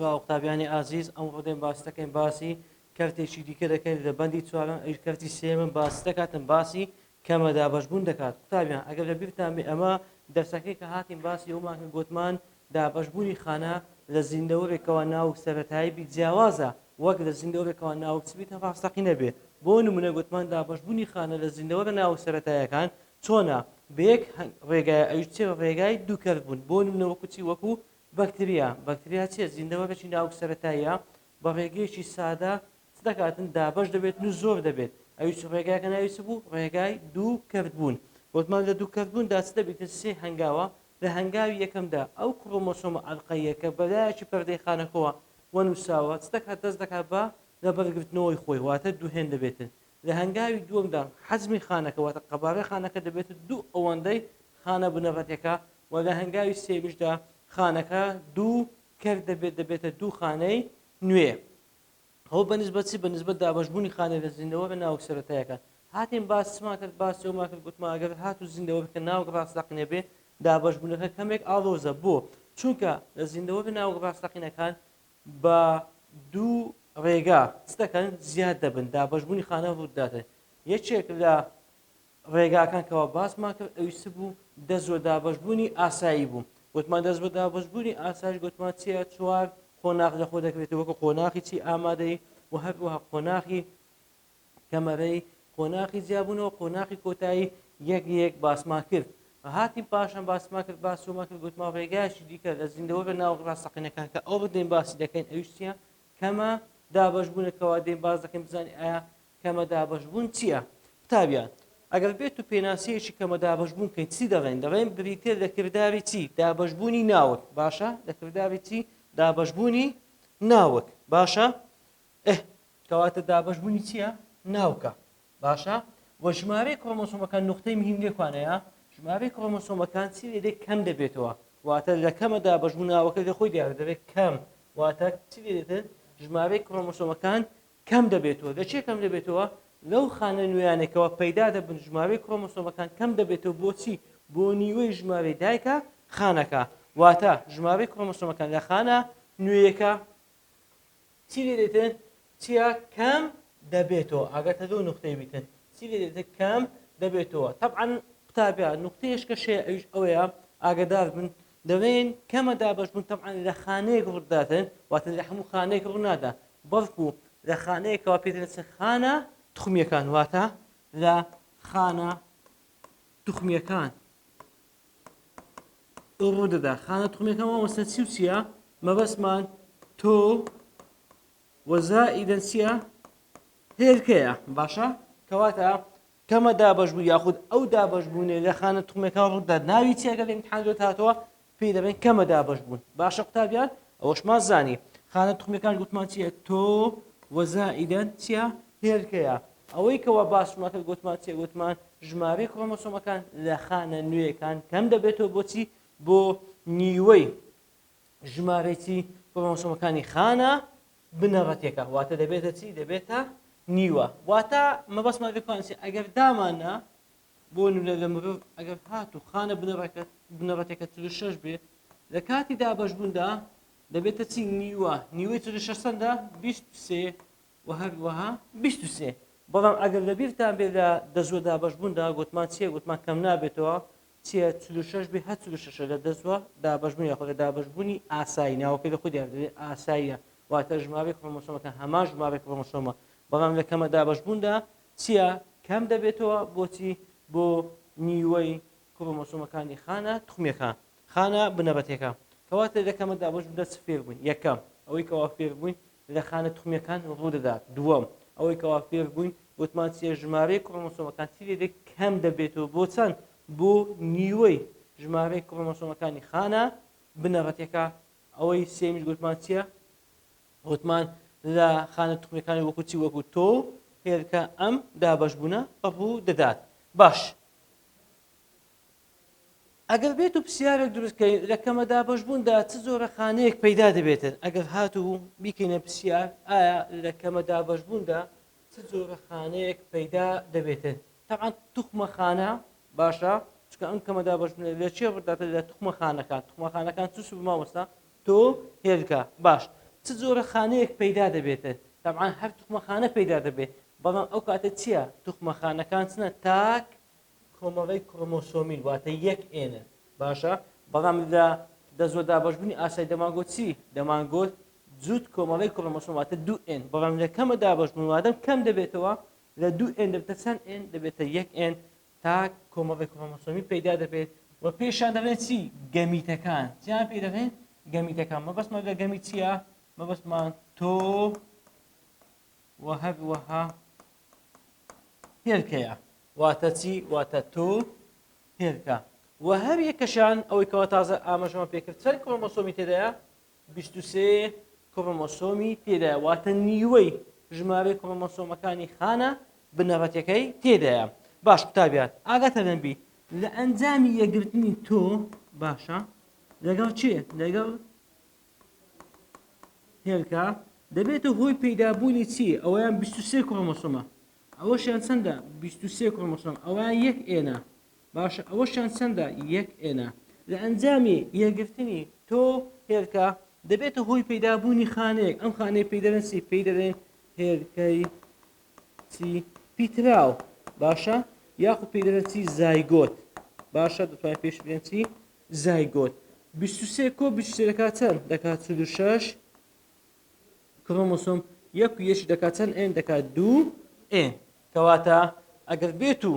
سڵاو قوتابیانی ئازیز، ئەمڕۆ دێن باس دەکەین باسی کەرتێکی دیکە دەکەین لە بەندی چوارەم ئەویش کەرتی سێیەمە باس دەکاتن باسی کەمە دابەشبوون دەکات. قوتابیان ئەگەر لە بیرتان بێ ئەمە دەرسەکەی کە هاتین باسی ئەومان کرد گۆتمان دابەشبوونی خانە لە زیندەوەرێکەوە ناوک سەرەتایی بی جیاوازە وەک لە زیندەوەرێکەوە ناوک چ بیتە ڕاستەقینە بێ. بۆ نمونە گۆتمان دابەشبوونی خانە لە زیندەوەرە ناوک سەرەتایەکان چۆنە؟ بە یەک ڕێگایە ئەویش چیە؟ ڕێگای دووکەرت بوون. بۆ نمونە وەکو چی؟ وەکو بەکتریا. بەکتریا چیە؟ زیندەوەرێکی ناوک سەرەتاییە بە ڕێگەیەکی سادە چ دەکاتن؟ دابەش دەبێتن و زۆر دەبێت. ئەویش ڕێگاکە ناوی چ بوو؟ ڕێگای دووکەرت بوون. گۆتمان لە دووکەرت بووندا چ دەبیتن؟ سێ هەنگاوە. لە هەنگاوی یەکەمدا ئەو کرۆمۆسۆمە ئەڵقەییە کە بە لایەکی پەردەی خانەکەوە وەنووساوە چ دەکات؟ دەست دەکات بە لەبەرگرتنەوەی خۆی واتە دووهێند دەبێتن. لە هەنگاوی دووەمدا حەجمی خانەکە واتە قەبارەی خانەکە دەبێتە دوو ئەوەندەی خانە بنەڕەتیەکە و لە هەنگاوی سێیەمیشدا خانەکە دوو کەرت دەبێت دەبێتە دوو خانەی نوێ. ئەوە بە نسبەت چی؟ بە نسبەت دابەشبوونی خانەی لە زیندەوەرە ناوک سەرەتایەکان. هاتین باس چمان کرد؟ باسی ئەومان کرد گوتمان ئەگەر هاتوو زیندەوەرەکە ناوک ڕاستەقینە بێ دابەشبوونەکە کەمێک ئاڵۆزە. بۆ؟ چونکە لە زیندەوەرە ناوک ڕاستەقینەکان بە دوو ڕێگا چ دەکەن؟ زیاد دەبن، دابەشبوونی خانە ڕوودەداتن. یەکێک لە ڕێگاکان کەوا باسمان کرد ئەویش چ بوو؟ دەست وە دابەشبوونی ئاسایی بوو. گوتمان دەست بە دابەشبوونی ئاسایش گوتمان چییە؟ چوار قۆناغ لەخۆ دەگرێت وەکو قۆناغی چی ئامادەی و هەروەها قۆناغی کەمەرەی قۆناخی جیابوونەوە قۆناخی کۆتایی یەک یەک باسمان کرد هاتین پاشان باسمان کرد باسومان کرد گوتمان ڕێگایەکی دیکە لە زیندەوەرە ناو ڕاستەقینەکان کە ئەو بدەین باسی دەکەین ئەویش چییە کەمە دابەشبوونەکەەوە دێن باس دەکەین بزانین ئایا کەمە دابەشبوون چییە قوتابیان ئەگەر بێت و پێناسەیەکی کەمە دابەشبوون کەین چی دەڵێن دەڵێن بریتە لە کرداری چی دابەشبوونی ناوک باشە لە کرداری چی دابەشبوونی ناوک باشە ئه کەواتە دابەشبوونی چییە؟ ناوکە. باشە وە ژمارەی کرۆمۆسۆمەکان نوختەی مهم لێکوانەیە ژمارەی کرۆمۆسۆمەکان چی لێ دێت کەم دەبێتەوە واتە لە کەمە دابەشبوون ناوەکە لە خۆی دیارە دەبێت کەم واتە چی لێ دێتن ژمارەی کرۆمۆسۆمەکان کەم دەبێتەوە لە چێ کەم دەبێتەوە لەو خانە نوێیانێکەوە پەیدا دەبن ژمارەی کرۆمۆسۆمەکان کەم دەبێتەوە بۆچی بۆ نیوەی ژمارەی دایکە خانەکە واتە ژمارەی کرۆمۆسۆمەکان لە خانە نوێیەکە چی لێ دێتن چیە کەم دەبێتەوە ئاگاتە لەو نوختەی بیتن چی لێ دێتن کەم دەبێتەوە تەبعەن قوتابیان نوختەیەش کە شەیە ئەویش ئەوەیە ئاگادار بن دەڵێن کەمە دابەش بوون تەبعەن لە خانەیەک ڕووداتن واتە لە هەموو خانەیەک ڕوونادا بەڵکو لە خانەیەکەوە پێ دەچن خانە تخمیەکان واتە لە خانە توخمیەکان ڕوودەدا خانە توخمیەکان مامۆستا چی و چییە مەبەستمان تۆ وەزائیدەن چییە هێلکەیە باشە کەواتە کەمە دابەش بوو یاخود ئەو دابەش بوونێ لە خانە توخمەکان ڕوودات ناوی چیە گەر ئیمتحان لۆت هاتەوە پێی دەبێن کەمە دابەش بوون باشە قوتابیان ئەوەشمان زانی خانە توخمەکان گوتمان چییە تۆ وەزائیدەن چییە هێلکەیە ئەوەی کەوا باسمان کرد گوتمان چیە گوتمان ژمارەی کرۆمۆسۆمەکان لە خانە نوێیەکان کەم دەبێتەوە بۆچی بۆ نیوەی ژمارەی چی کرۆمۆسۆمەکانی خانە بنەڕەتیەکە واتە دەبێتە چی دەبێتە نیوە واتە مەبەستمان لێکوان چی ئەگەر دامانە بۆ نمونە لە مرۆڤ ئەگەر هات و خانە بنەڕەکە بنەڕەتەکە 46 بێ لە کاتی دابەشبووندا دەبێتە چی نیوە نیوەی 46 چەندە 23 و هەروەها 23 بەڵام ئەگەر لەبیرتان بێ لە دەزوە دابەشبووندا گوتمان چییە گوتمان کەم نابێتەوە چییە 46 بێ هەر 46 لە دەزوە دابەشبوون یاخود لە دابەشبوونی ئاسایی ناوەکەی لە خۆی دیار دەبێت ئاساییە واتە ژمارەی کرۆمۆسۆمەکان هەمان ژمارەی کرۆمۆسۆمە بەڵام لە کەمە دابەشبووندا چییە کەم دەبێتەوە بۆچی بۆ نیوەی کرۆمۆسۆمەکانی خانە تخمیەکان خانە بنەڕەتیەکان کەواتە لە کەمە دابەشبووندا چ فێر بووین یەکەم ئەوەی کەوا فێر بووین لە خانە توخمیەکان ڕوودەدات دووەم ئەوەی کەوا فێر بووین وتمان چیە ژمارەی کرۆمۆسۆمەکان چی لێ دێت کەم دەبێتەوە بۆ چەند بۆ نیوەی ژمارەی کرۆمۆسۆمەکانی خانە بنەڕەتیەکە ئەوەی سێمیش گوتمان چییە وتمان لە خانە توخمیەکانی وەکو چی وەکو تۆ هێلکە ئەم دابەشبوونە ڕوو دەدات باش ئەگەر بێت و پرسیارێک دروست کەین لە کەمە دابەشبووندا چ جۆرە خانەیەک پەیدا دەبێتن ئەگەر هاتوو بیکەینە پرسیار ئایا لە کەمە دابەشبووندا چ جۆرە خانەیەک پەیدا دەبێتن تەبعەن توخمە خانە باشە چونکە ئەم کەمە دابەشبوونە لە چێ ڕووداتە لە توخمە خانەکان توخمە خانەکان چ سوب مامۆستا تۆ هێلکە باش. چ جۆرە خانەیەک پەیدا دەبێتن؟ تەبعەن هەر توخمە خانە پەیدا دەبێت، بەڵام ئەو کاتە چییە؟ توخمە خانەکان چنە؟ تاک کۆمەڵەی کرۆمۆسۆمین، واتە یەک n ن. باشە، بەڵام لە دەست دابەشبوونی ئاسای دەمانگوت چی؟ دەمانگوت جووت کۆمەڵەی کرۆمۆسۆم واتە دوو n، بەڵام لە کەمە دابەشبوون وادەم کەم دەبێتەوە لە دوو n دەبێتە چەند n؟ دەبێتە یەک n تاک کۆمەڵی کرۆمۆسۆمی پەیدا دەبێت و پێشان دەڵێن چی؟ گەمیتەکان. چیان پێ دەڵێن؟ گەمیتەکان. مەبەستمان لە گەمی چییە؟ مەبەستمان تۆ و هەروەها هێلکەیە. واتە چی؟ واتە تۆ هێلکە و هەر یەکەشان ئەوەی کەوا تازە ئاماژەمان پێکرد چەند کرۆمۆسۆمی تێدایە؟ 23 کرۆمۆسۆمی تێدایە، واتە نیوەی ژمارەی کرۆمۆسۆمەکانی خانە بنەڕەتیەکەی تێدایە. باش قوتابیان ئاگاتان لەم بی لە ئەنجامی یەکگرتنی تۆ باشە لەگەڵ چێ؟ لەگەڵ هێلکە دەبێتە هۆی پەیدابوونی چی؟ ئەویان 23 کرۆمۆسۆمە، ئەوەشیان چەندە؟ 23 کرۆمۆسۆم، ئەویان یەک n ە. باشە ئەوەشیان چەندە؟ یەک n ە. لە ئەنجامی یەکگرتنی تۆ هێلکە دەبێتە هۆی پەیدابوونی خانەیەک، ئەم خانەیە پێی دەڵێن چی؟ پێی دەڵێن هێلکەی چی؟ پیتراو. باشە یاخود پێی دەڵێن چی؟ زایگۆت. باشە دەتوانین پێش بڵێن چی؟ زایگۆت. 23 کۆ 23 دەکات چەند؟ دەکات 46 کرۆمۆسۆم. یەک و یەک دەکات چەند n؟ دەکات دوو n. کەواتە ئەگەر بێت و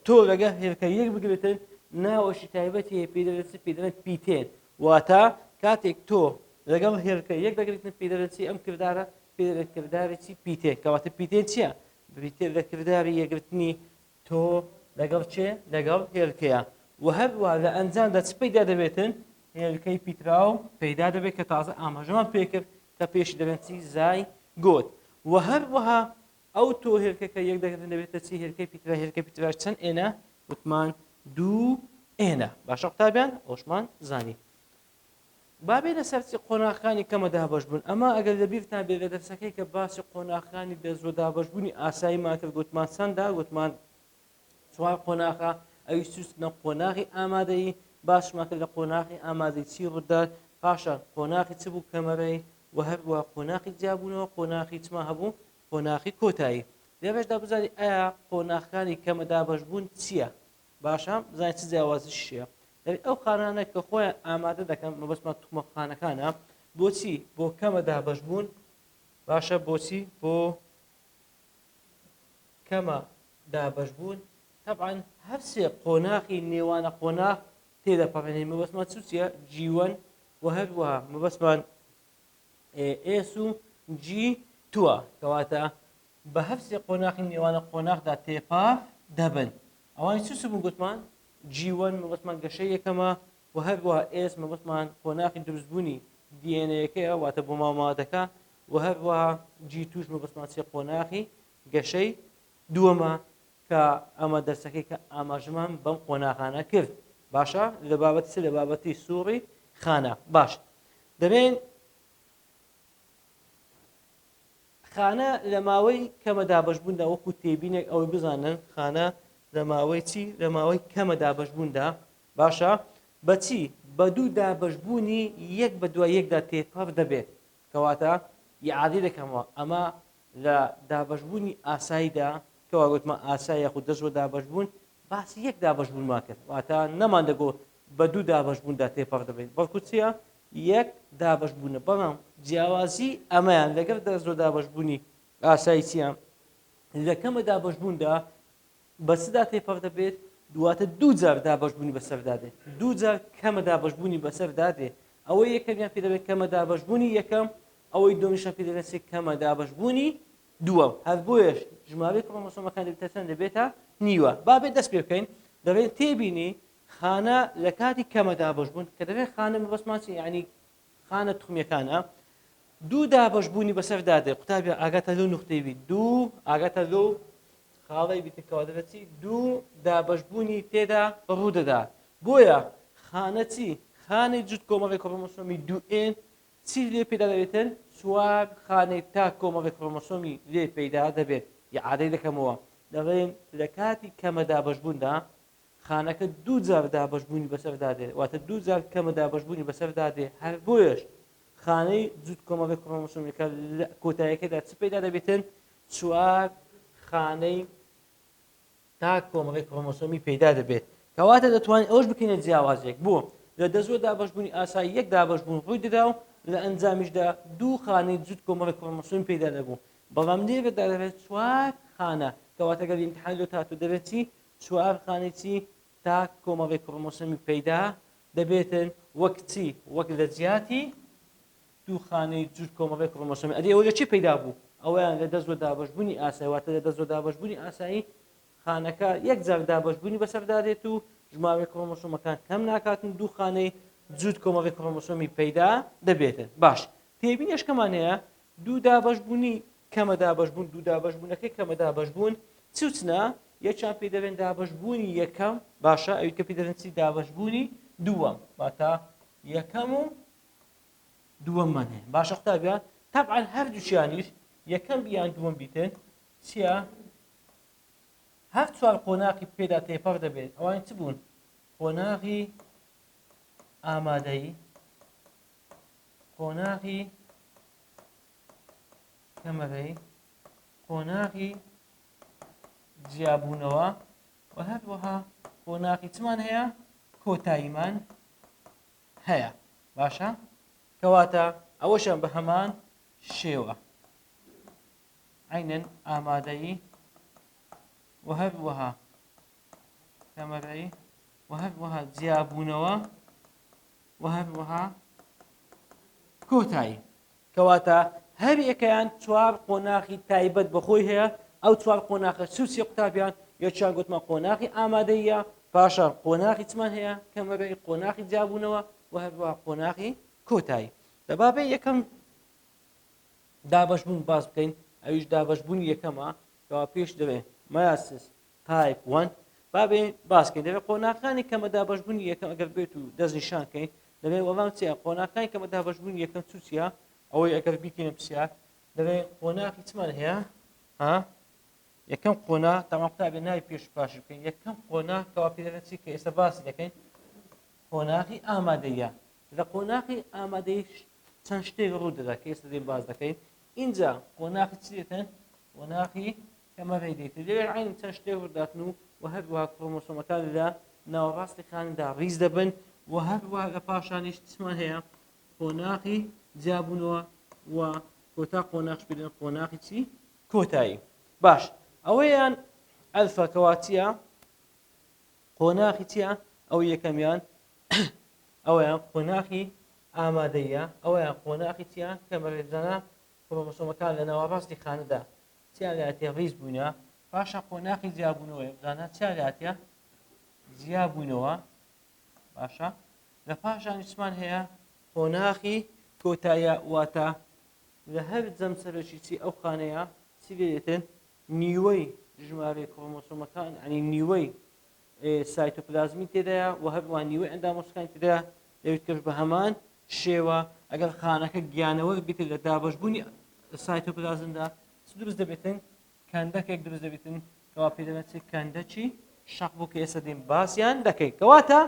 تۆ لەگە هێلکە یەک بگرێتن ناوەشی تایبەتی هەیە پێی دەڵێن چی؟ پێی دەڵێن پیتێن. واتە کاتێک تۆ لەگەڵ هێلکە یەک دەگرێتن پێی دەڵێن چی؟ ئەم کردارە پێی دەڵێن کرداری چی؟ پیتێن. کەواتە پیتێن چییە؟ بریتیە لە کرداری یەکگرتنی تۆ لەگەڵ چێ؟ لەگەڵ هێلکەیە. و هەروە لە ئەنجامدا چ پەیدا دەبێتن؟ هێلکەی پیتراو پەیدا دەبێت کە تازە ئاماژەمان پێکرد کە پێشی دەڵێن چی؟ زایگۆت. و هەروەها ئەو تۆ هێلکە کە یەک دەگرن دەبێتە چی؟ هێلکەی پیترا. هێلکەی پیتراش چەند n ە؟ وتمان دوو n ە. باشە قوتابیان ئەوشمان زانی. با بێنە سەر چی؟ قۆناغەکانی کەمە دابەشبوون. ئەمە ئەگەر لەبیرتان بێت لە دەرسەکەی کە باسی قۆناغەکانی دەست و دابەشبوونی ئاساییمان کرد گوتمان چەندە؟ گوتمان چوار قۆناغە، ئەویش چووسنە قۆناغی ئامادەیی. باسمان کرد لە قۆناغی ئامادەی چی ڕوودات، پاشان قۆناغی چ بوو؟ کەمەرەی، و هەروەها قۆناغی جیابوونەوە، قۆناغی چما هەبوو؟ قۆناغی کۆتایی. لێرەشدا بزانین ئایا قۆناغەکانی کەمە دابەشبوون چییە؟ باشە بزانین چ جیاوازیش هەیە. دەبێت ئەو خانانە کە خۆیان ئامادە دەکەن، مەبەستمان توخمە خانەکانە، بۆچی؟ بۆ کەمە دابەشبوون. باشە بۆچی؟ بۆ کەمە دابەشبوون. تەبعەن هەر سێ قۆناغی نێوانە قۆناغ تێدەپەڕێنین. مەبەستمان چ چییە؟ G one و هەروەها مەبەستمان S و G two ە. کەواتە بە هەر سێ قۆناغی نێوانە قۆناغدا تێپەڕ دەبن. ئەوانی چ چ بوون گوتمان؟ G one مەبەستمان گەشەی یەکەمە و هەروەها S مەبەستمان قۆناغی دروستبوونی DNA ەکەیە واتە بۆ ماوەمادەکە و هەروەها G two ش مەبەستمان چیە؟ قۆناغی گەشەی دووەمە کە ئەمە دەرسەکەی کە ئاماژەمان بەم قۆناغانە کرد. باشە لە بابەتی چ؟ لە بابەتی سوڕی خانە. باش دەبێن خانە لە ماوەی کەمە دابەشبووندا وەکو تێبینێک ئەوەی بزانن خانە لە ماوەی چی؟ لە ماوەی کەمە دابەشبووندا باشە بەچی؟ بە دوو دابەشبوونی یەک بە دوای یەکدا تێپەڕ دەبێت. کەواتە ئیعادەی دەکەمەوە ئەمە لە دابەشبوونی ئاساییدا کەوا گوتمان ئاسای یاخود دەست بۆ دابەشبوون باسی یەک دابەشبوونمان کرد، واتە نەمان دەگۆ بە دوو دابەشبووندا تێپەڕ دەبێت، بەڵکو چییە؟ یەک دابەشبوونە. بەڵام جیاوازی ئەمەیان لەگەڵ دەست بۆ دابەشبوونی ئاسایی چییە؟ لە کەمە دابەشبووندا بە چدا تێپەڕ دەبێت؟ دواتە دوو جار دابەشبوونی بەسەردا دێت، دوو جار کەمە دابەشبوونی بەسەردا دێت. ئەوەی یەکەمیان پێ دەبێت کەمە دابەشبوونی یەکەم، ئەوەی دووەمیشان پێ دەبێت کەمە دابەشبوونی دووەم. هەر بۆیەش ژمارەی کرۆمۆسۆمەکان دەبێتە چەند؟ دەبێتە نیوە. با بێت دەست پێ بکەین. دەبێت تێبینی خانە لە کاتی کەمە دابەشبوون کە دەبێت خانە مەبەستمان چی؟ یعنی خانە توخمیەکانە دوو دابەشبوونی بەسەردا دێ. قوتابی ئاگاتە لەو نوختەی بی، دوو ئاگاتە لەو خاڵەی بیت کەوا دەبێت چی؟ دوو دابەشبوونی تێدا ڕوودەدا. بۆیە خانە چی؟ خانەی جووت کۆمەڵی کرۆمۆسۆمی دوو n چی لێ پەیدا دەبێتن؟ چوار خانەی تاک کۆمەڵی کرۆمۆسۆمی لێ پەیدا دەبێت. ئیعادەی دەکەمەوە دەڵێن لە کاتی کەمە دابەشبووندا خانەکە دوو جار دابەشبوونی بەسەردا دێ، واتە دوو جار کەمە دابەشبوونی بەسەردا دێ. هەر بۆیەش خانەی جووت کۆمەڵەی کرۆمۆسۆمیەکە لە کۆتایەکەدا چ پەیدا دەبێتن؟ چوار خانەی تاک کۆمەڵەی کرۆمۆسۆمی پەیدا دەبێت. کەواتە دەتوانین ئەوەش بکەینە جیاوازێک بۆ لە دەزووە دابەشبوونی ئاسایی یەک دابەشبوون ڕووی دەدا و لە ئەنجامیشدا دوو خانەی جووت کۆمەڵی کرۆمۆسۆمی پەیدا دەبوو، بەڵام لێرەدا دەبێت چوار خانە. کەواتە گەر ئیمتیحان لۆت هاتوو دەبێت چی؟ چوار خانەی چی؟ تاک کۆمەڵی کرۆمۆسۆمی پەیدا دەبێتن وەک چی؟ وەک لە جیاتی دوو خانەی جووت کۆمەڵی کرۆمۆسۆمی. ئەدی ئەوە لە چی پەیدا بوو؟ ئەوەیان لە دەست و دابەشبوونی ئاسایی، واتە لە دەست و دابەشبوونی ئاسایی خانەکە یەک جار دابەشبوونی بەسەردا دێت و ژمارەی کرۆمۆسۆمەکان کەم ناکاتن، دوو خانەی جووت کۆمەڵی کرۆمۆسۆمی پەیدا دەبێتن. باش تێبینیشکەمان هەیە دوو دابەشبوونی کەمە دابەشبوون، دوو دابەشبوونەکەی کەمە دابەشبوون چ و چنە؟ یەکیان پێی دەڵێن دابەشبوونی یەکەم، باشە ئەوی کە پێی دەڵێن چی؟ دابەشبوونی دووەم، واتە یەکەم و دووەممان هەیە. باشە قوتابیان، تەبعەن هەردووکیانیش یەکەم بیان دووەم بیتن چییە؟ هەر چوار قۆناغی پێدا تێپەڕ دەبێت. ئەوان چ بوون؟ قۆناغی ئامادەیی، قۆناغی کەمەرەی، قۆناغی جیابوونەوە و هەروەها قۆناغی چمان هەیە؟ کۆتاییمان هەیە. باشە کەواتە ئەوەشیان بە هەمان شێوە عینەن ئامادەیی و هەروەها کەمەرەی و هەروەها جیابوونەوە و هەروەها کۆتایی. کەواتە هەر یەکەیان چوار قۆناغی تایبەت بە خۆی هەیە. ئەو چوار قۆناغە چ و چیە قوتابیان؟ یەکیان گوتمان قۆناغی ئامادەییە، پاشان قۆناغی چمان هەیە؟ کەمەرەی، قۆناغی جیابوونەوە و هەروەها قۆناغی کۆتایی. لە بابەی یەکەم دابەشبوون باس بکەین، ئەویش دابەشبوونی یەکەمە کەوا پێش دەوێ meiosis type 1. با بێ باس کەین دەبێت قۆناغەکانی کەمە دابەشبوونی یەکەم ئەگەر بێت و دەستنیشان کەین دەبێت وەڵام چییە؟ قۆناغەکانی کەمە دابەشبوونی یەکەم چ چییە؟ ئەوەی ئەگەر بیکەینە پرسیار دەبێت قۆناغی چمان هەیە؟ ها یەکەم قۆناغ تەمام قوتابی ناوی پێش پاش بکەین. یەکەم قۆناغ کەوا پێ دەڵێن چی کە ئێستا باسی دەکەین؟ قۆناغی ئامادەیە. لە قۆناغی ئامادەی چەند شتێک ڕوو دەدا کە ئێستا دێن باس دەکەین. اینجا قۆناغی چی دێتن؟ قۆناغی کەمەرەی دێت. لێرە عین چەند شتێک ڕووداتن و و هەروەها کرۆمۆسۆمەکان لە ناوەڕاستی خانەدا ڕیز دەبن و هەروەها لە پاشانیش چمان هەیە؟ قۆناغی جیابوونەوە و کۆتا قۆناغش پێ دەڵێن قۆناغی چی؟ کۆتایی. باش ئەوەیان ئەلفا کەوا چییە؟ قۆناغی چییە؟ ئەو یەکەمیان ئەوەیان قۆناغی ئامادەیە، ئەوەیان قۆناغی چییە؟ کە مەرێزانە کرۆمۆسۆمەکان لە ناوەڕاستی خانەدا چیان لاتیە؟ ڕیز بووینە. پاشان قۆناغی جیابوونەوەی بزانە چیان لاتیە؟ جیابوونەوە. باشە لە پاشانی چمان هەیە؟ قۆناغی کۆتایە، واتە لە هەر جەمسەرێکی چی ئەو خانەیە چی لێ دێتن؟ نیوەی ژمارەی کرۆمۆسۆمەکان، یعنی نیوەی سایتۆپلازمی تێدایە و هەروەها نیوەی ئەندامۆسەکانی تێدایە. لەوێت کەش بە هەمان شێوە ئەگەر خانەکە گیانەوەر بیت لە دابەشبوونی سایتۆپلازمدا چ دروست دەبێتن؟ کەندەکێک دروست دەبێتن کەوا پێ دەڵێن چی؟ کەندەکی شەق بوو کە ئێستا دێن باسیان دەکەین. کەواتە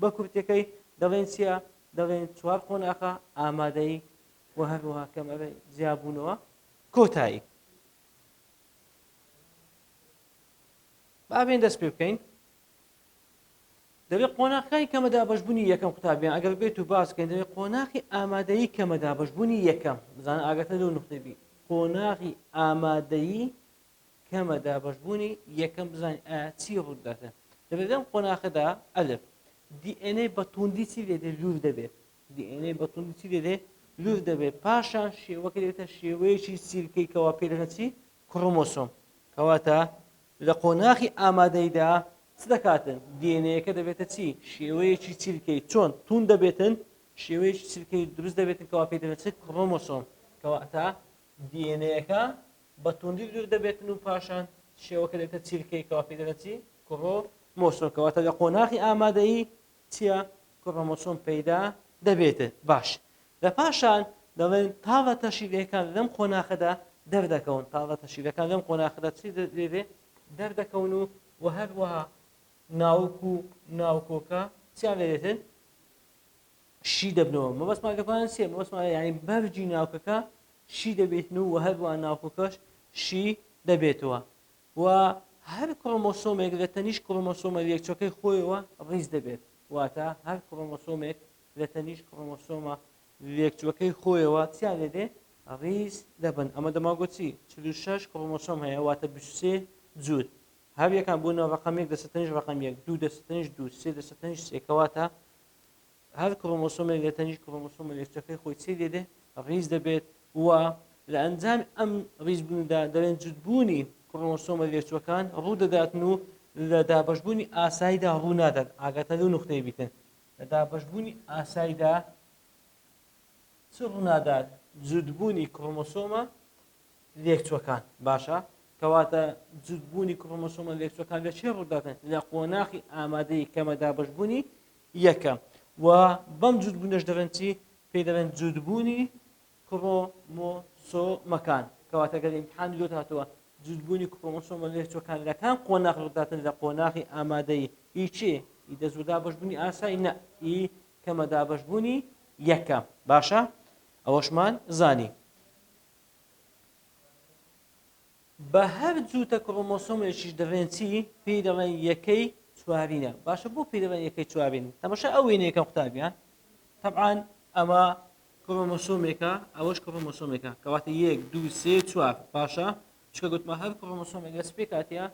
بە کورتەکەی دەڵێن چییە؟ دەڵێن چوار قۆناغە، ئامادەیی و هەروەها کەمەرەی، جیابوونەوە، کۆتایی. با بێن دەست پێ بکەین. دەبێت قۆناغەکانی کەمە دابەشبوونی یەکەم قوتابیان ئەگەر بێت و باس بکەین دەبێت قۆناغی ئامادەیی کەمە دابەشبوونی یەکەم بزانە ئاگاتە لەو نقطەی بی قۆناغی ئامادەیی کەمە دابەشبوونی یەکەم بزانین ئایا چی ڕوودەداتن. دەبێت لەم قۆناغەدا ئەلف DNA بە توندی چی لێ دێت؟ لوور دەبێت. DNA بە توندی چی لێ دێت؟ لوور دەبێت. پاشان شێوەکە دەبێتە شێوەیەکی سیرکەی کەوا پێ دەڵێن چی؟ کرۆمۆسۆم. کەواتە لە قۆناغی ئامادەیدا چ دەکاتن؟ DNA ەکە دەبێتە چی؟ شێوەیەکی چیلکەی. چۆن؟ توند دەبێتن، شێوەیەکی چیلکەی دروست دەبێتن کەوا پێی دەڵێن چ؟ کرۆمۆسۆم. کەواتە DNA ەکە بە توندی لوور دەبێتن و پاشان شێوەکە دەبێتە چیلکەی کەوا پێی دەڵێن چی؟ کرۆمۆسۆم. کەواتە لە قۆناغی ئامادەیی چییە؟ کرۆمۆسۆم پەیدا دەبێتن. باش لە پاشان دەڵێن تاڵە تەشیلەکان لەم قۆناخەدا دەردەکەون. تاڵە تەشیلەکان لەم قۆناخەدا چی دەبێت؟ دەردەکەون و و هەروەها ناوک و ناوکۆکە چیان لێ دێتن؟ شی دەبنەوە. مەبەستمان لە کۆهێرنس چییە؟ مەبەستمان یعنی بەرگی ناوکەکە شی دەبێتن و هەروەها ناوکەکەش شی دەبێتەوە و هەر کرۆمۆسۆمێک لە تەنیشت کرۆمۆسۆمە لێکچوەکەی خۆیەوە ڕیز دەبێت. واتە هەر کرۆمۆسۆمێک لە تەنیشت کرۆمۆسۆمە لێکچوەکەی خۆیەوە چیان لێ دێ؟ ڕیز دەبن. ئەمە دەماگۆ چی؟ 46 کرۆمۆسۆم هەیە واتە 23 جووت. هەر یەکان بۆ نە ڕقم یەک دەسە تەنیشت ڕقم یەک، دوو دەسە تەنیشت دوو، سێ دەسە تەنیشت سێ. کەواتە هەر کرۆمۆسۆمێک لە تەنیشت کرۆمۆسۆمە لێکچوەکەی خۆی چی لێ دێ؟ ڕیز دەبێت و لە ئەنجامی ئەم ڕیزبووندا دەڵێن جوتبوونی کرۆمۆسۆمە لێکچوەکان ڕوو دەداتن و لە دابەشبوونی ئاساییدا ڕوو نادات. ئاگاتان لەو نوختەیە بیتن، لە دابەشبوونی ئاساییدا چ ڕوونادات؟ جوتبوونی کرۆمۆسۆمە لێکچوەکان. باشە کەواتە جوتبوونی کرۆمۆسۆمە لێکچوەکان لە چێ ڕووداتن؟ لە قۆناخی ئامادەی کەمە دابەشبوونی یەکەم. و بەم جوتبوونەش دەڵێن چی؟ پێی دەڵێن جوتبوونی کرۆمۆسۆمەکان. کەواتە گەر ئیمتحانی لۆت هاتووە جوتبوونی کرۆمۆسۆمە لێکچوەکان لە کام قۆناغ ڕووداتن؟ لە قۆناغی ئامادەی ئی چێ؟ ئی دەست و دابەشبوونی ئاسایی؟ نە، ئی کەمە دابەشبوونی یەکەم. باشە ئەوەشمان زانی. بە هەر جووتە کرۆمۆسۆمێکیش دەڵێن چی؟ پێی دەڵێن یەکەی چوارینە. باشە بۆ پێی دەڵێن یەکەی چوارین؟ تەماشا ئەو وێنەیەکەم قوتابیان. تەبعەن ئەمە کرۆمۆسۆمێکە، ئەوەش کرۆمۆسۆمێکە، کەواتە یەک دوو سێ چوار. باشە چونکە گوتمە هەر کرۆمۆسۆمێک لە چ پێکهاتیە؟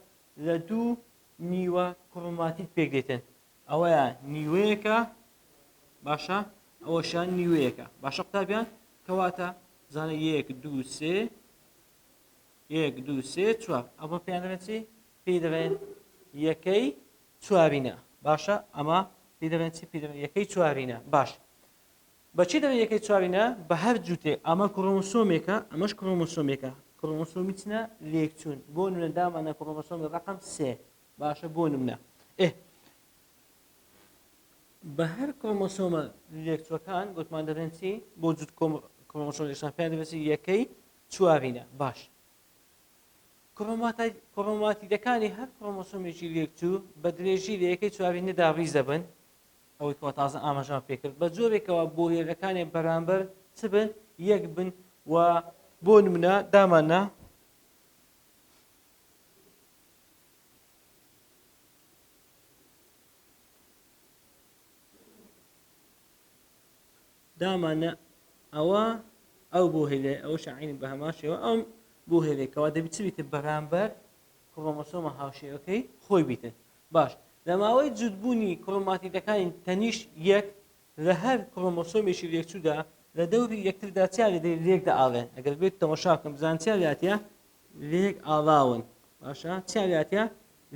لە دوو نیوە کرۆماتید پێک دێتن. ئەوەیان نیوەیەکە، باشە ئەوەشیان نیوەیەکە. باشە قوتابیان کەواتە زانە یەک دوو سێ، یەک دوو سێ چوار، ئەمە پێیان دەڵێن چی؟ پێی دەڵێن یەکەی چوارینە. باشە ئەمە پێی دەڵێن چی؟ پێی دەڵێن یەکەی چوارینە. باش بە چی دەڵێن یەکەی چوارینە؟ بە هەر جووتێک. ئەمە کرۆمۆسۆمێکە، ئەمەش کرۆمۆسۆمێکە. کرۆمۆسۆمی چنە؟ لێکچوون. بۆ نمونە دامانە کرۆمۆسۆمی ڕقم سێ. باشە بۆ نمونە ئێ بە هەر کرۆمۆسۆمە لێکچوەکان گوتمان دەبێن چی؟ بۆ جووت کرۆمۆسۆم لێکچوان پێیان دەبێت چی؟ یەکەی چوارینە. باش کرۆماتیدەکانی هەر کرۆمۆسۆمێکی لێکچوو بە درێژی لە یەکەی چوارینەدا ڕیز دەبن. ئەوەی کەوا تازە ئاماژەمان پێکرد بە جۆرێکەوە بۆ هێلەکانی بەرامبەر چ بن؟ یەک بن. و بۆ نمونە داماننا دامانە ئەوە ئەو بۆ هێلێ، ئەوەش عینی بە هەمان شێوە ئەم بۆ هێلێ، کەوا دەبی چ بیتن؟ بەرامبەر کرۆمۆسۆمە هاوشێوەکەی خۆی بیتن. باش لە ماوەی جووتبوونی کرۆماتیدەکانی تەنیشت یەک لە هەر کرۆمۆسۆمێکی لێکچوودا لە دەوری یەکتردا چیان لێ دێ؟ لێک دەئاڵێن. ئەگەر بێت تەماشا بکەم بزانن چیان لێ هاتیە؟ لێک ئاڵاون. باشە چیان لێ هاتیە؟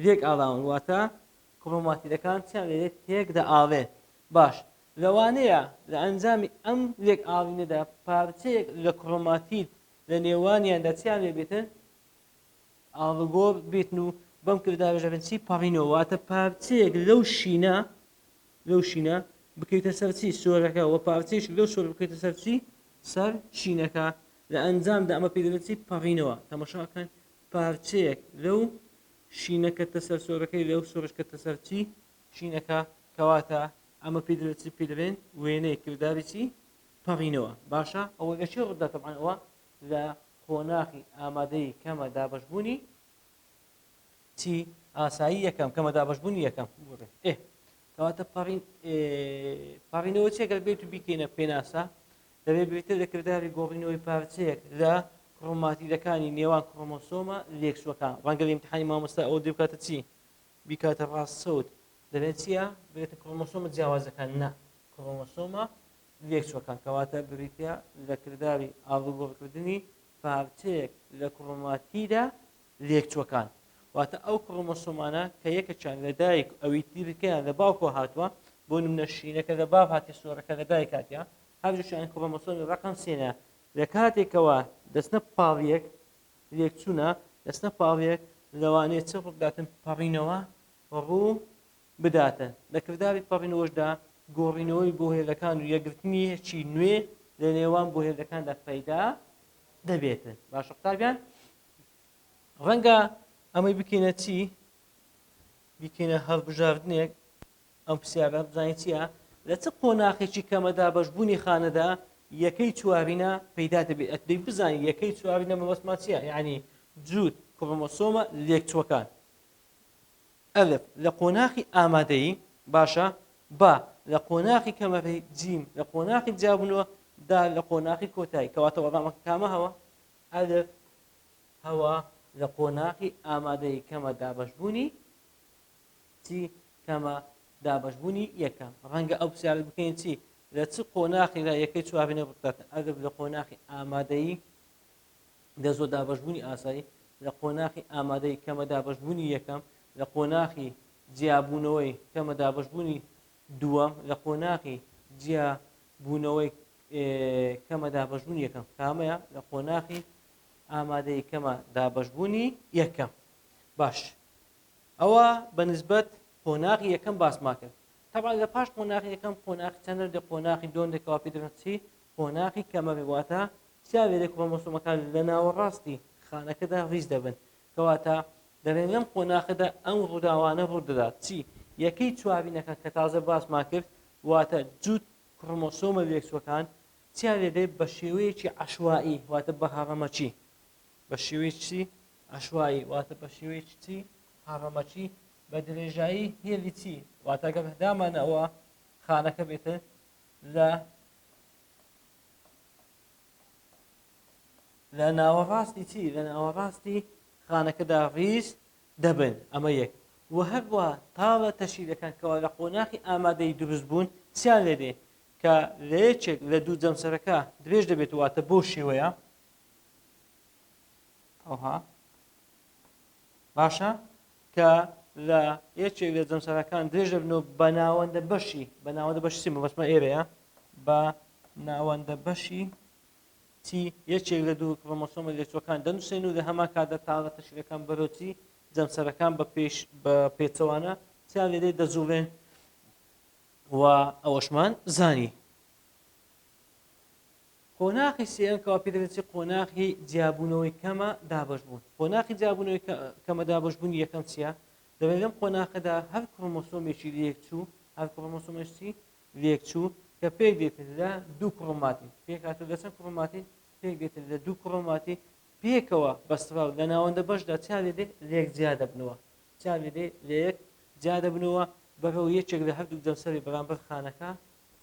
لێک ئاڵاون، واتە کرۆماتیدەکان چیان لێ دێت؟ تێک دەئاڵێن. باش لەوانەیە لە ئەنجامی ئەم لێک ئاڵینەدا پارچەیەک لە کرۆماتید لە نێوانیاندا چیان لێ بێتن؟ ئاڵوگۆڕ بێتن و بەم کردارەش دەبن چی؟ پەڕینەوە. واتە پارچەیەک لەو شینە، لەو شینە بکەویتە سەر چی؟ سۆرەکە، و پارچەیەک لەو سۆر بکەویتە سەر چی؟ سەر شینەکە. لە ئەنجامدا ئەمە پێی دەڵێن چی؟ پەڕینەوە. تەماشاکەن پارچەیەک لەو شینە کەتە سەر سۆرەکەی، لەو سۆرش کەتە سەر چی؟ شینەکە. کەواتە ئەمە پێی دەڵێن چی؟ پێی دەڵێن وێنەی کرداری چی؟ پەڕینەوە. باشە ئەوە لە چی ڕوودەدات؟ تەبعەن ئەوە لە قۆناخی ئامادەی کەمە دابەشبوونی چی؟ ئاسایی یەکەم، کەمە دابەشبوونی یەکەم. ئێ کەواتە پەڕین، پەڕینەوە چیە؟ گەر بێت و بیکەینە پێناسە دەبێت بریتە لە کرداری گۆڕینەوەی پارچەیەک لە کرۆماتیدەکانی نێوان کرۆمۆسۆمە لێکچووەکان. ڕەنگە لە ئیمتحانی مامۆستا ئەوە دێ بکاتە چی؟ بیکاتە ڕاست چەوت. دەبێت چییە؟ بێتە کرۆمۆسۆمە جیاوازەکان، نا کرۆمۆسۆمە لێکچووەکان. کەواتە بریتە لە کرداری ئاڵوگۆڕکردنی پارچەیەک لە کرۆماتیدە لێکچووەکان. واتە ئەو کرۆمۆسۆمانە کە یەکێکیان لە دایک ئەوی ترکەیان لە باوکەوە هاتووە، بۆ نمونە شینەکە لە باو هاتیە سۆرەکە لە دایک هاتیە، هەردووکیان کرۆمۆسۆمی ڕەقەم سێنە. لە کاتێکەوە دەچنە پاڵیەک، لێکچوونە، دەچنە پاڵیەک، لەوانەیە چ ڕووبداتن؟ پەڕینەوە ڕوو بداتن. لە کرداری پەڕینەوەشدا گۆڕینەوەی بۆهێلەکان و یەکگرتنیەکی نوێ لە نێوان بۆهێلەکاندا پەیدا دەبێتن. باشە قوتابیان ڕەنگە ئەمەی بکەینە چی؟ بیکەینە هەڵبژاردنێک. ئەم پرسیارە بزانین چییە؟ لە چ قۆناخێکی کەمە دابەشبوونی خانەدا یەکەی چوارینە پەیدا دەبێت؟ ئەتبێ بزانین یەکەی چوارینە مەبەستمان چییە، یعنی جووت کڕۆمۆسۆمە لێکچووەکان. ئەلف، لە قۆناخی ئامادەیی، باشە، با، لە قۆناخی کەمەری، جیم، لە قۆناخی جیابوونەوە، دال، لە قۆناخی کۆتایی. کەواتە وەڵامەکە کامە هەوە؟ ئەلف هەوە لە قۆناخی ئامادەیی کەمە دابەشبوونی چی؟ کەمە دابەشبوونی یەکەم. ڕەنگە ئەو پرسیارە بکەین چی؟ لە چ قۆناخێکدا یەکەی چوارینە ڕوودەدات؟ ئەلف لە قۆناخی ئامادەیی دەزۆ دابەشبوونی ئاسایی، لە قۆناخی ئامادەی کەمە دابەشبوونی یەکەم، لە قۆناخی جیابوونەوەی کەمە دابەشبوونی دووەم، لە قۆناخی جیابوونەوەی کەمە دابەشبوونی یەکەم. کامەیە؟ لە قۆناخی ئامادەی کەمە دابەشبوونی یەکەم. باش، ئەوە بە نسبەت قۆناغی یەکەم باسمان کرد. تەبعەن لە پاش قۆناغی یەکەم قۆناغی چەندە دێ؟ قۆناغی دووەم دێ، کەوا پێی دەڵێن چی؟ قۆناغی کەمەبێ، واتە چیا لێرە کرۆمۆسۆمەکان لە ناوەڕاستی خانەکەدا ڕیز دەبن. کەواتە دەڵێن لەم قۆناخەدا ئەم ڕووداوانە ڕوو دەدات. چی؟ یەکەی چوارینەکان کە تازە باسمان کرد، واتە جووت کرۆمۆسۆمە لێکچووەکان چیا لێ بە شێوەیەکی عەشوائی، واتە بە هەڕەمەکی، بە شێوەیەکی عەشوائی، واتە بە شێوەیەکی چی؟ هەڕەمەکی بە درێژایی هێلی چی؟ واتە گەر دامانەوە خانەکە بێتن لە لە ناوەڕاستی چی؟ لە ناوەڕاستی خانەکەدا ڕیز دەبن. ئەمە یەک. و هەروە تاڵە تەشیرەکان کەوا لە قۆناخی ئامادەی دروست بوون چیان لێ دێ؟ کە لە یەکێک لە دوو جەمسەرەکە درێژ دەبێت، واتە بۆ شێوەیە ئەوها. باشە، کە لە یەکێک لە جەمسەرەکان درێژ دەبنەوە بە ناوەندە بەشی، بە ناوەندە بەشی چی؟ مەبەستمە ئێرەیە، بە ناوەندە بەشی چی؟ یەکێک لە دوو کرۆمۆسۆمە لێکچووەکان دەنووسێن و لە هەمان کاتدا تاڵە تەشیرەکان بەرەو چی؟ جەمسەرەکان بە پێش بە پێچەوانە چیان لێ دێت؟ دەجوڵێن. و ئەوەشمان زانی. قۆناخی سێیەم کەوا پێ دەوترێت قۆناخی جیابوونەوەی کەمە دابەشبوون. قۆناخی جیابوونەوەی کەمە دابەشبوونی یەکەم چییە؟ دەڵێن لەم قۆناخەدا هەر کرۆمۆسۆمێکی لێکچوو، هەر کرۆمۆسۆمێکی لێکچوو کە پێک دێت لە دوو کرۆماتین، پێکهاتوو لە چەند کرۆماتین؟ پێک دێت لە دوو کرۆماتین پێکەوە بەستراو لە ناوەندە بەشدا چیان لێ دێت؟ لێک جیا دەبنەوە. چیان لێ دێت؟ لێک جیا دەبنەوە بەرەو یەکێک لە هەردوو جەمسەری بەرامبەر خانەکە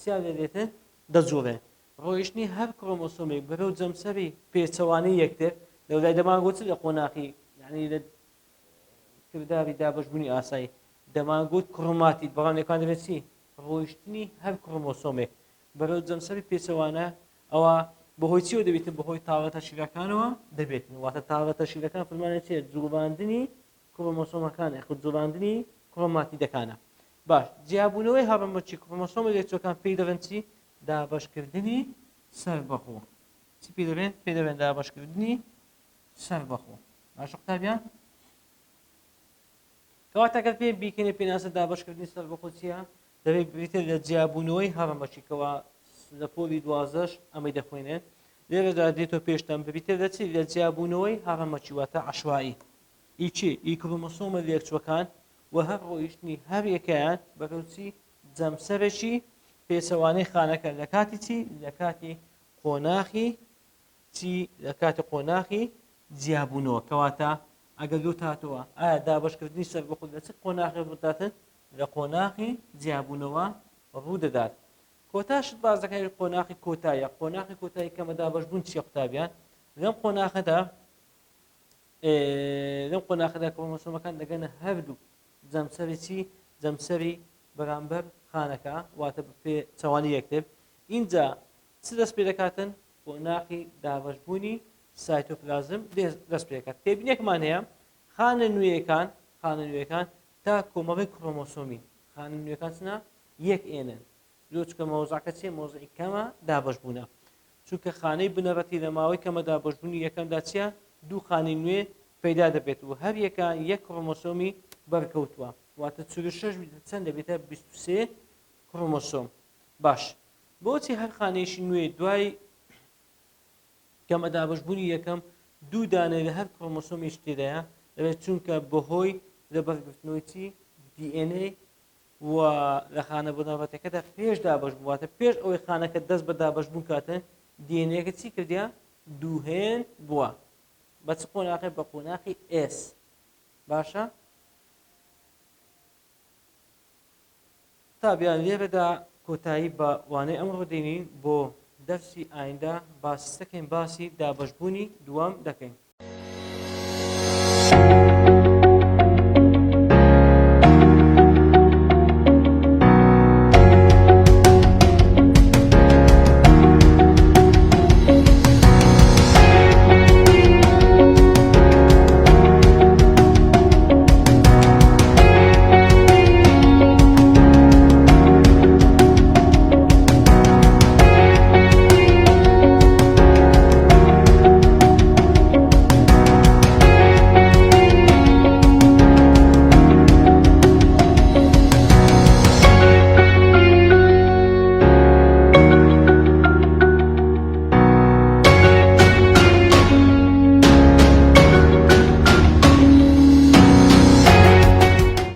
چیان لێ دێتن؟ دەجوڵێن. ڕۆیشتنی هەر کرۆمۆسۆمێک بەرەو جەمسەری پێچەوانەی یەکتر لەولای دەمانگوت لە قۆناخی یعنی لە کرداری دابەشبوونی ئاسایی دەمانگوت کرۆماتید، بەڵام لێکان دەبێت چی؟ ڕۆیشتنی هەر کرۆمۆسۆمێک بەرەو جەمسەری پێچەوانە ئەوە بەهۆی چیەوە دەبێتن؟ بەهۆی تاڵە تەشیرەکانەوە دەبێتن. واتە تاڵە تەشیرەکان فرمانە چیە؟ جوڵاندنی کرۆمۆسۆمەکان یاخود جوڵاندنی کرۆماتیدەکانە. باش، جیابوونەوەی هەڕەمەکی کرۆمۆسۆمە لێکچووەکان پێی دەڵێن چی؟ دابەشکردنی سەربەخۆ. چی پێ دەڵێن؟ پێ دەڵێن دابەشکردنی سەربەخۆ. باشە قوتابیان؟ کەواتە گەر پێ بیکەینە پێناسە دابەشکردنی سەربەخۆ چییە؟ دەبێت بریتە لە جیابوونەوەی هەڕەمەکی کەوا لە پۆلی دوازدەش ئەمەی دەخوێنێن لێرەدا دێتەوە پێشتان بریتە لە چی؟ لە جیابوونەوەی هەڕەمەکی واتە عەشوایی ئی چی؟ ئی کرۆمۆسۆمە لێکچووەکان و هەر ڕۆیشتنی هەر یەکەیان بەرەو چی؟ جەمسەرێکی پێچەوانەی خانەکە لە کاتی چی؟ لە کاتی قۆناخی چی؟ لە کاتی قۆناخی جیابوونەوە. کەواتە ئەگەر لۆت هاتەوە ئایا دابەشکردنی سەربەخۆ لە چ قۆناخێک ڕوودەداتن؟ لە قۆناخی جیابوونەوە ڕوودەدات. کۆتا شت باس دەکەین قۆناخی کۆتاییە. قۆناخی کۆتایی کەمە دابەشبوون چییە قوتابیان؟ لەم قۆناخەدا لەم قۆناخەدا کرۆمۆسۆمەکان دەگەنە هەردوو جەمسەری چی؟ جەمسەری بەرامبەر خانەکە، واتە بە پێچەوانەی یەکتر. ئینجا چ دەست پێ دەکاتن؟ قۆناخی دابەشبوونی سایتۆپلازم دەست پێ دەکات. تێبینێکمان هەیە، خانە نوێیەکان، خانە نوێیەکان تا کۆمەڵی کرۆمۆسۆمین، خانە نوێیەکان چنە؟ یەک ئێنن. لۆ چونکە مەوزعەکە چیە؟ مەوزعی کەمە دابەشبوونە. چونکە خانەی بنەڕەتی لە ماوەی کەمە دابەشبوونی یەکەمدا چیە؟ دوو خانەی نوێ پەیدا دەبێت و هەر یەکە یەک کرۆمۆسۆمی بەرکەوتووە. واتە 46 چەند دەبێتە؟ 23 کرۆمۆسۆم. باش بۆچی هەر خانەیەکی نوێ دوای کەمە دابەشبوونی یەکەم دوو دانەی لە هەر کرۆمۆسۆمێکی تێدایە؟ دەبێت چونکە بەهۆی لەبەرگرتنەوەی چی؟ DNA. و لە خانە بنەڕەتەکەدا پێش دابەشبوون، واتە پێش ئەوەی خانەکە دەست بە دابەشبوون کاتن، DNA ەکە چی کردیە؟ دووهێن بووە. بە چ قۆناغێ؟ بە قۆناخی S. باشە؟ قوتابیان لێرەدا کۆتایی بە وانەی ئەمڕۆ دێنین، بۆ دەرسی ئایندە باسی دەکەین، باسی دابەشبوونی دووەم دەکەین.